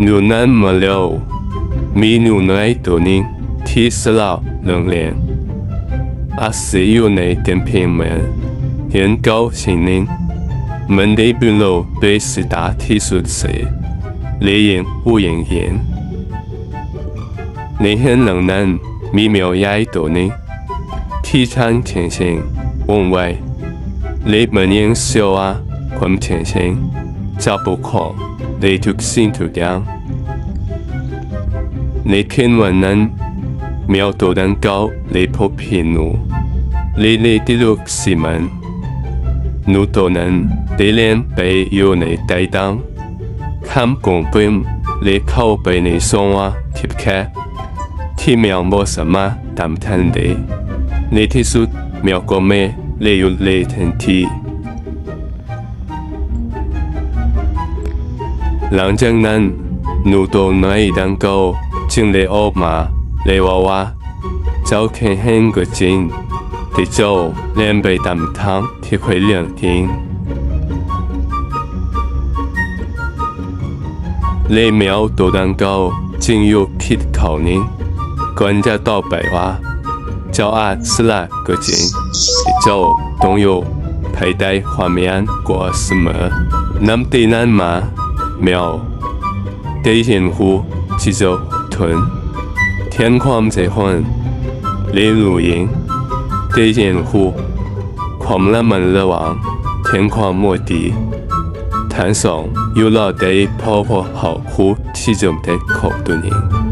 ໜູນັ້ນມາແລ້ວ. ມີໜູນ້ອຍໂຕໜຶ່ງທີ່ສະຫຼາວເຫຼືອງແລງ ອາໄສຢູ່ໃນເຕັນເພງເໝືອນເຮືອນເກົ່າເຊັ່ນໜຶ່ງ. ມັນໄດ້ເບິ່ງໂລກດ້ວຍສາຍຕາທີ່ສົດໃສ ແລະ ເຢັນຫູເຢັນເຢັນ. ໃນເຮືອນຫຼັງນັ້ນມີແມວໃຫຍ່ໂຕໜຶ່ງ ທີ່ຊ່າງແຂງແຮງ ວ່ອງໄວ ແລະ ມັນຍັງເຊື່ອວ່າຄວາມແຂງແຮງຈະປົກຄອງໄດ້ທຸກສິ່ງທຸກຢ່າງ. ໃນຄືນວັນນັ້ນ, ແມວໂຕດັ່ງກ່າວໄດ້ພົບເຫັນໜູ ແລະ ໄດ້ຕິດລູກໃສ່ມັນ. ໜູໂຕນັ້ນໄດ້ແລ່ນໄປຢູ່ໃນໃຕ້ຕັ່ງ ຂ້າມກົງປຶ້ມ ແລະ ເຂົ້າໄປໃນຊ່ອງວ່າງແຄບໆ ທີ່ແມວບໍ່ສາມາດຕາມທັນໄດ້. ໃນທີ່ສຸດ, ແມວກໍເມື່ອຍ ແລະ ຢຸດເລີຍທັນທີ. ຫຼັງຈາກນັ້ນ, ໜູໂຕນ້ອຍດັ່ງກ່າວຈຶ່ງໄດ້ອອກມາ ແລະ ເວົ້າວ່າ, ເຈົ້າແຂງແຮງກໍຈິງ, ແຕ່ເຈົ້າແລ່ນໄປຕາມທາງທີ່ຂ້ອຍເລືອກເອງ. ແລະ ແມວໂຕດັ່ງກ່າວຈຶ່ງຢຸດຄິດຄາວໜຶ່ງ ກ່ອນຈະຕອບໄປວ່າ, ເຈົ້າອາດສະຫຼາດກໍຈິງ, ແຕ່ເຈົ້າຕ້ອງຢູ່ພາຍໃຕ້ຄວາມຢ້ານກົວສະເໝີ. ນັບແຕ່ນັ້ນມາ, ແມວ ໄດ້ຮຽນຮູ້ທີ່ຈະທົນແທນຄວາມໃຈຮ້ອນ ແລະ ໜູຍິງໄດ້ຮຽນຮູ້ຄວາມລະມັດລະວັງແທນຄວາມໂມດີ. ທັງສອງຢູ່ລອດໄດ້ເພາະພວກເຮົາຮູ້ທີ່ຈຳເປັນຂອງຕົນເອງ.